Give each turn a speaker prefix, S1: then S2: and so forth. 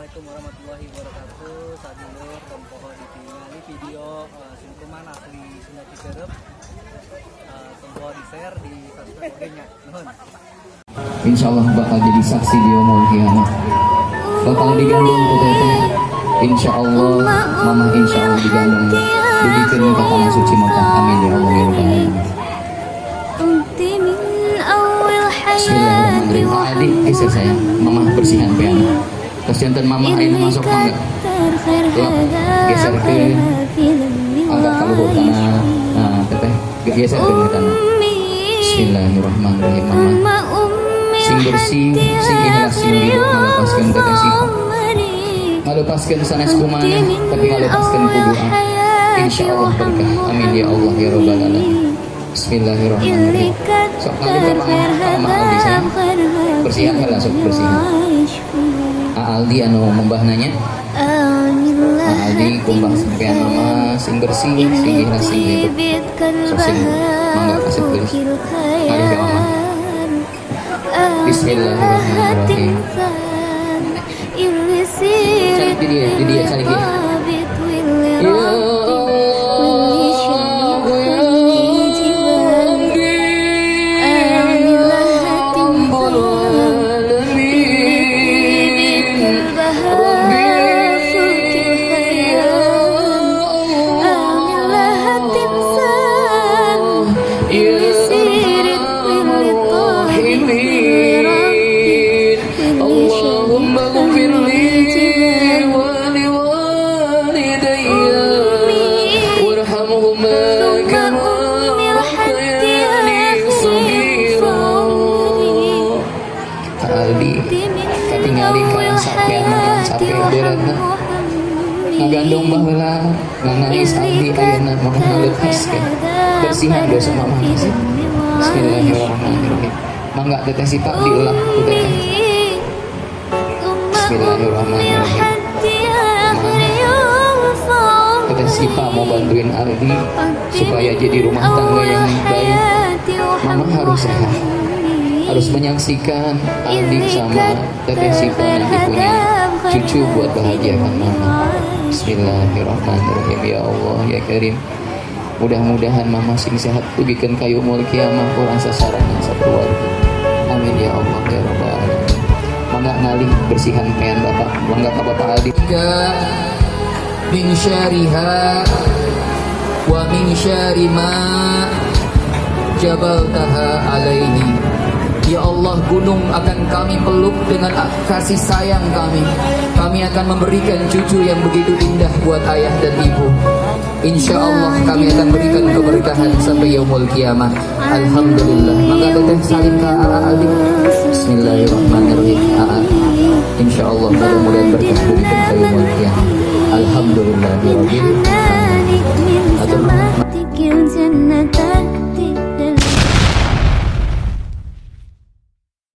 S1: Assalamualaikum warahmatullahi wabarakatuh. Sadulur, tong poho ditingali video sungkeman asli Sunda Citeureup. Tong poho di share, di subscribe oge nya. Nuhun.
S2: Insya Allah bakal jadi saksi di yaumul kiamat. Bakal digandong ku teteh. Insya Allah, mama insya Allah digandong. Dugikeun ka tanah suci Mekah. Amin ya Allah ya Rabbal alamin. Bismillahirrahmanirrahim. Adi, geser saya. Mama bersihan piano. Terus janten mama ayeuna masuk, mangga. Lap, geser ke angkat ka luhur tanah. Nah, teteh geser ke tanah. Bismillahirrahmanirrahim, mama. Sing bersih, sing ikhlas, sing ridho ngalepaskeun teteh Sipa. Ngalepaskeun sanes ku maneh, tapi ngalepaskeun ku doa. Insya Allah berkah. Amin ya Allah ya Rabbal alamin. Bismillahirrahmanirrahim. Sok ngalih ka mama, ka Mama Aldi sayang. Bersihan heula, sok bersihan. Aldi anu ngumbah nanya. Aldi kumbah sampean mama sing bersih, sing ikhlas, sing ridho. Sok sing mangga kasih beres. Ngalih ka mama. Bismillahirrahmanirrahim. Cari di dia, cari dia. Ya Allah, ya Rabbi, Rabbul Alamin, Rabbi, ya Allah, ya Arhamar Rahimin, Allahumma ghfir li wa liwalidayya warhamhuma kama rabbayani shaghira. Kak Aldi katingali ka sampean mama capek beratna ngagandong baheula nangis. Aldi ayeuna mama ngalepaskeun, bersihan dosa mama sih. Bismillahirrahmanirrahim. Mangga teteh Sipa diulap ku teteh. Bismillahirrahmanirrahim. Teteh Sipa mau bantuin Aldi supaya jadi rumah tangga yang baik. Mama harus sehat, harus menyaksikan Aldi sama teteh Sipa nanti punya cucu buat bahagiakan mama. Bismillahirrahmanirrahim. Ya Allah ya Karim, mudah-mudahan mama sing sehat dugikeun ka yaumul kiamah urang sasarengan sakeluarga. Amin ya Allah ya Rabbal alamin. Mangga ngalih bersihan pean bapak. Mangga ka Bapak Aldi. Min syariha wa min syari ma jabaltaha alaihi. Ya Allah, gunung akan kami peluk dengan kasih sayang kami. Kami akan memberikan cucu yang begitu indah buat ayah dan ibu. Insya Allah kami akan berikan keberkahan sampai yaumul kiamah. Alhamdulillah. Maka teteh salim ke Aa Aldi. Bismillahirrahmanirrahim. Aa. Insya Allah mudah-mudahan berkah.